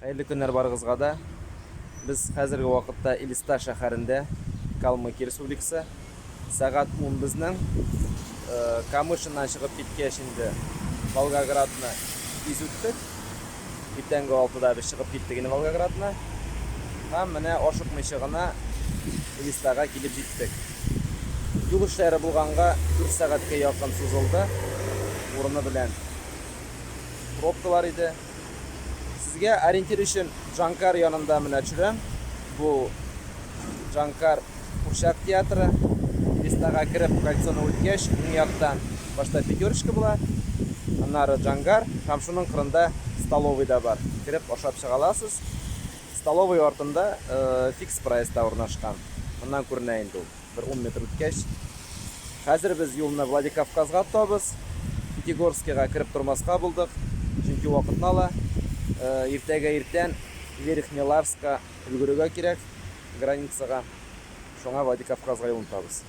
Хәерле көннәр барыгызга да. Без хәзерге вакытта Элиста шәһәрендә, Калмыкия Республикасы. Сәгать 10 безнең. Э, Камышиннан чыгып киткәч инде Волгоградны тиз үттек. Иртәнге 6-да без чыгып киттек инде Волгоградны. Һәм менә ашыкмыйча гына Элистага килеп җиттек. Юл эшләре булганга 4 сәгатькә якын сузылды. Урыны белән пробкалар иде. Сезгә ориентир өчен Джанкар янында менә төшерәм. Бу Джанкар курчак театры. Элистага кереп кольцоны үткәч, уң яктан башта Пятерочка була, аннары Джангар һәм шуның кырында столовый да бар. Кереп ашап чыга аласыз. Столовый артында э, фикс прайс та урнашкан. Моннан күренә инде ул. Бер 10 метр үткәч. Хәзер без юлны Владикавказга тотабыз. Пятигорскига кереп тормаска булдык, чөнки вакытны ала. Э, иртәгә иртән Верхнеларска өлгерергә кирәк, границага. Шуңа Владикавказга юлны тотабыз.